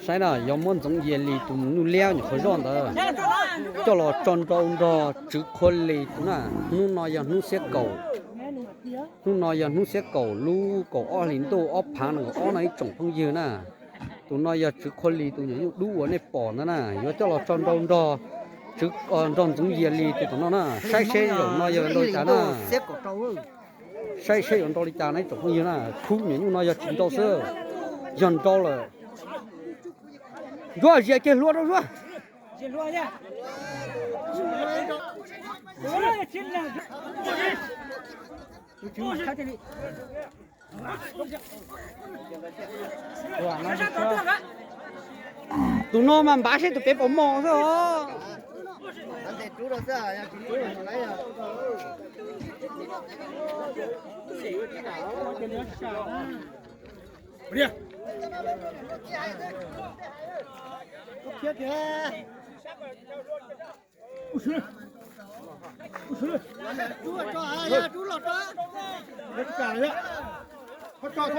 Saib na, yog muab Ntxoov Yias Lis tus nyuj liab nyuam qhuav zoj ntawd coj los tso nrau nrog Tswv Qhua Lis tus na. Hnub no yog hnub xiab kaum, hnub no yog hnub xiab kaum lub kaum ob hlis ntuj ob phav nees nkaum ob no ib tsoom phooj ywg na. Tus no yog Tswv Qhua Lis tus nyuam nyuj dub uas nej pom ntawd na, yuav coj los tso nrau nrog, nrog Ntxoov Yias Lis tus tom no na. Saib seb zaum no yog nrau li cas na. Saib seb yuav nrau li cas na ib tsoom phooj ywg na. Khub nyuam nyuj no yog tsis nrau xwb, yog nrau lawm. Zuag, zias kiag hlua rau Zuag. Tus no mas npav seb tus pem puas mos xwb os.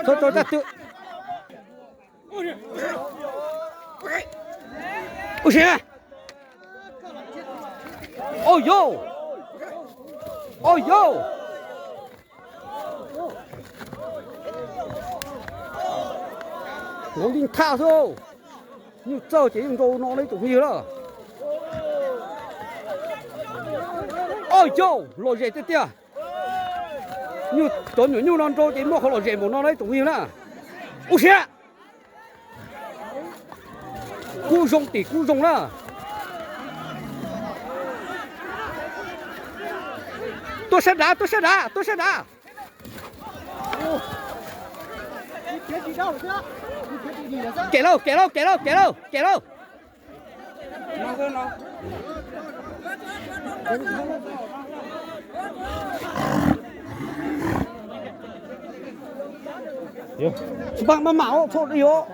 Txhob tso tag twg. Ua si. Au yau. Au yau. Nkaus li thaj xwb. Nyuj txawj ces yeej nrau no na ib tsoom phooj ywg lawm. Au yau, lom zem tiag tiag. Nyuj, cov nyuam nyuj no nrau ces muaj qhov lom zem npaum no na ib tsoom phooj ywg na. Ua siab. Kub zoo tim kub zoo na. Tuaj sab nrad, tuaj sab nrad, tuaj sab nrad. Kem lauj, kem lauj, kem lauj, kem lauj, kem lauj, kem lauj. Tsis paub maj mam os, txhob di os.